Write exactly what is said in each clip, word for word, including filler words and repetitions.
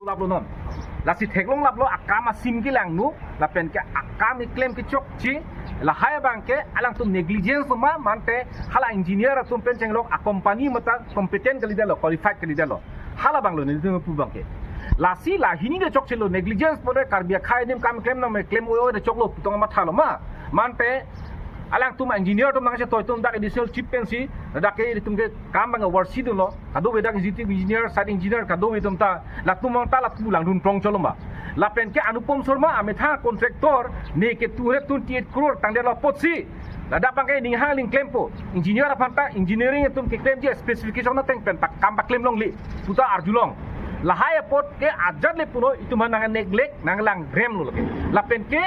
Laplo non. Lasi theklong laplo akam asim kelangno, lapen ke akam keklem kechokche, lahai abang ke alangtum negligence ma, mante hala engineer atum pen chenglok a company mate competent kalidetlo, qualified kalidetlo. Hala abanglo nelitum pu abang ke. Lasi la hini de chokchelo, negligence pore Karbi akhai adim kam klem nang me klem oi oi de choklo putong mathalo ma. Mante alangtum engineer atum nangchetoi atum dak additional chief pensi, dak ke ilitum ke kam abang oversee dunlo, kadokave dak executive engineer, site engineer, kadokave atum ta, latum ta latum langdun prong cholo ma. Lapen ke Anupam Sharma amethang contractor ne ke two hundred twenty-eight crore tangdetlo apotsi, ladak abang ke ninghang aling klempo. Engineer aphan ta engineering atum keklemji specification ateng pen ta kam paklem longle puta arjulong. Lahai apot ke ajat le puno itum nang neglect, nang langremlo lake. Lapen ke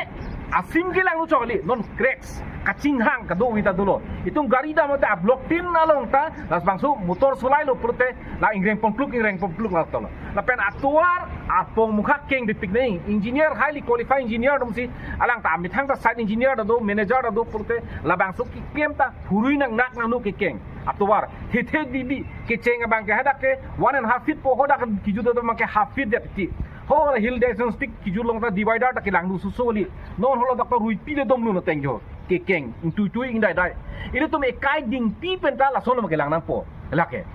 asim kelangno chokle, non cracks, kachinghang kadokave ta dolo. Itum gari dam te a block tin along ta, labangso motor solailo pulote la ingreng pongpluk, ingreng pongpluk la tolo. Lapen atovar apong mukha keng depik nai, engineer, highly qualified engineer atumsi, alang ta amethang ta site engineer ta do, manager ta do pulote, labangso keklem ta phurui nangnak nangno kekeng. Atovar hethe dibi kecheng abang ke hadak ke one and half feet po, hadak kijut abang ke half feet det ti. Ho hill diagnostic kijut along ta divider ta kelang du susu li. Non holo dak ta ruipi le domlo na tengjo. Kekeng, ingtuitui, ingdaidai. Ilitum ekai dingpi pen ta lason ma kelang nangpo. Lake.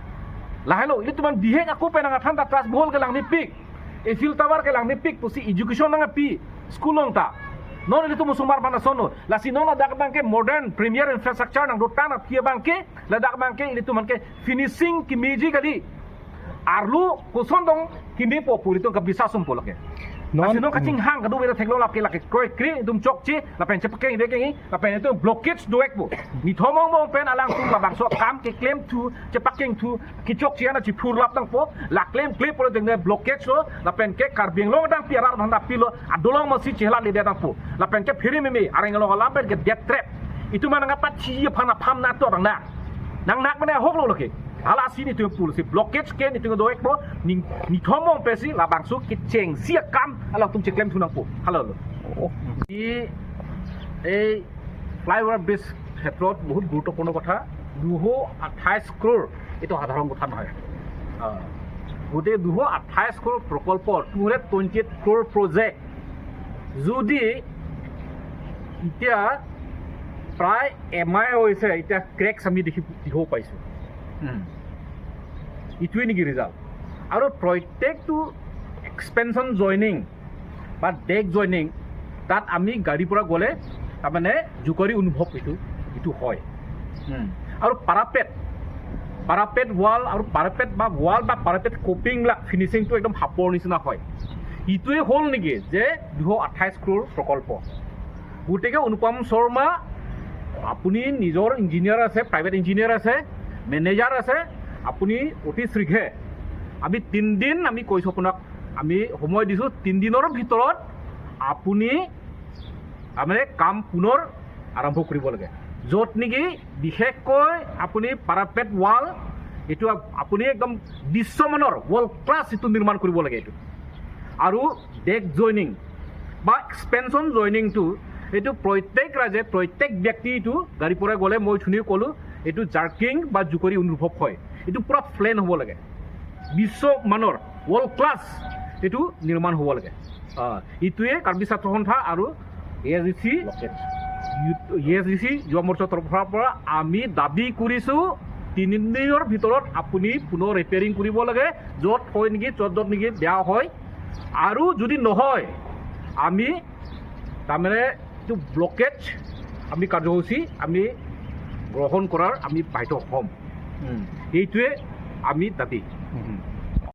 Lahelo, ilitum an bihek ako pen nang athan ta trust bohol kelang nepik. Eiffel Tower kelang nepik pusi education nangpi school along ta. Non ilitum osomar aphan asonlo. Lasi non ladak abang ke modern premier infrastructure nangdotan aphi abang ke, ladak abang ke ilitum an ke finishing kemeji kali. Arlo koson dong kemepo pu ilitum kabisas umpo lake. Non, lasi non kachinghang kadokave ta theklong lake, lake kroikre itum chokche, lapen chepakeng vekeng, lapen itum blockage do-ekpo. Nithom angbong pen alangtum labangso akam keklem thu, chepakeng thu, kechokche ana chiphurlap tangpo, la klemkle pulo dengde blockage lo, lapen ke Karbi Anglong adang pi arat aphan ta pilo, adolong masi chehla lede tangpo. Lapen ke phere meme, areng along alam pen ke death trap. Itum nangpathi aphan apham na to nang na. Nangnak mane ahoklo lake. Hala si nelitum pulo si blockage ke nelitum do-ekpo, ning, nithom angbong pensi labangso kechengsi akam alangtum cheklem thu nangpo. Hala lo. Oh. Di ei flyover bridge ক্ষেত্ৰত বহুত গুৰুত্বপূৰ্ণ কথা। দুশ আঠাইছ ক্ৰ'ৰ, এইটো সাধাৰণ কথা নহয়। আহ, গতিকে দুশ আঠাইছ ক্ৰ'ৰ প্ৰকল্প, two hundred twenty eight crore project যদি এতিয়া প্ৰায় এমাহ হৈছে, এতিয়া ক্ৰেকছ আমি দেখি, দেখিব পাইছোঁ। উম। এইটোৱে নেকি ৰিজাল্ট? আৰু প্ৰত্যেকটো এক্সপেনশ্যন জইনিং বা ডেক জইনিং, তাত আমি গাড়ীৰ পৰা গ'লে তাৰমানে জুকৰি অনুভৱ এইটো, এইটো হয়। উম। আৰু পাৰাপেট, পাৰাপেট ৱাল আৰু পাৰাপেট বা ৱাল বা পাৰাপেট কোপিংবিলাক ফিনিচিংটো একদম সাপৰ নিচিনা হয়। এইটোৱে হ'ল নেকি যে দুশ আঠাইছ ক্ৰ'ৰ প্ৰকল্প? গতিকে অনুপম শৰ্মা, আপুনি নিজৰ ইঞ্জিনিয়াৰ আছে, প্ৰাইভেট ইঞ্জিনিয়াৰ আছে, মেনেজাৰ আছে, আপুনি অতি শীঘ্ৰে, আমি তিনিদিন আমি কৈছোঁ আপোনাক, আমি সময় দিছোঁ, তিনিদিনৰ ভিতৰত আপুনি তাৰমানে কাম পুনৰ আৰম্ভ কৰিব লাগে। য'ত নেকি বিশেষকৈ আপুনি পাৰাপেট ৱাল, এইটো আপ-, আপুনি একদম বিশ্বমানৰ ৱৰ্ল্ড ক্লাছ এইটো নিৰ্মাণ কৰিব লাগে এইটো। আৰু ডেক জইনিং বা এক্সপেনশ্যন জইনিংটো, এইটো প্ৰত্যেক ৰাইজে, প্ৰত্যেক ব্যক্তি এইটো গাড়ীৰ পৰা গ'লে মই শুনি ক'লোঁ, এইটো জাৰ্কিং বা জুকৰি অনুভৱ হয়। এইটো পূৰা প্লেন হ'ব লাগে, বিশ্বমানৰ ৱৰ্ল্ড ক্লাছ এইটো নিৰ্মাণ হ'ব লাগে। আহ, এইটোৱে কাৰ্বি ছাত্ৰ সন্থা আৰু এ এছ ডি চি, এ এছ ডি চি যুৱ মৰ্চাৰ তৰফৰ পৰা আমি দাবী কৰিছোঁ, তিনিদিনৰ ভিতৰত আপুনি পুনৰ ৰিপেয়াৰিং কৰিব লাগে, য'ত হয় নেকি, য'ত য'ত নেকি বেয়া হয়। আৰু যদি নহয়, আমি তাৰমানে এইটো ব্লকেজ আমি কাৰ্যসূচী আমি গ্ৰহণ কৰাৰ আমি বাধ্য হ'ম। উম। এইটোৱে আমি দাবী। উম।